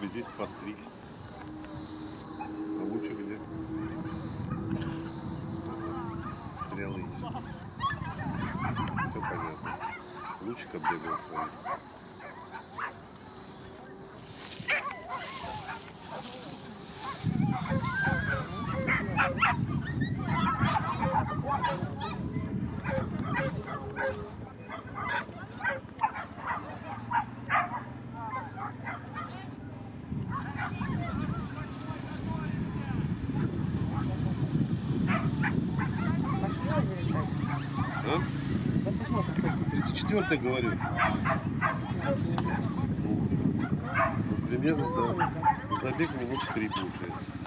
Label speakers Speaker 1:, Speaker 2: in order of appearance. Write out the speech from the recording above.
Speaker 1: бы здесь постричь. А лучше где? Стрелы ищет. Все понятно. Лучик оббегал свои. А? 34 говорю. Ну, примерно, да. Забег минут 3 получается.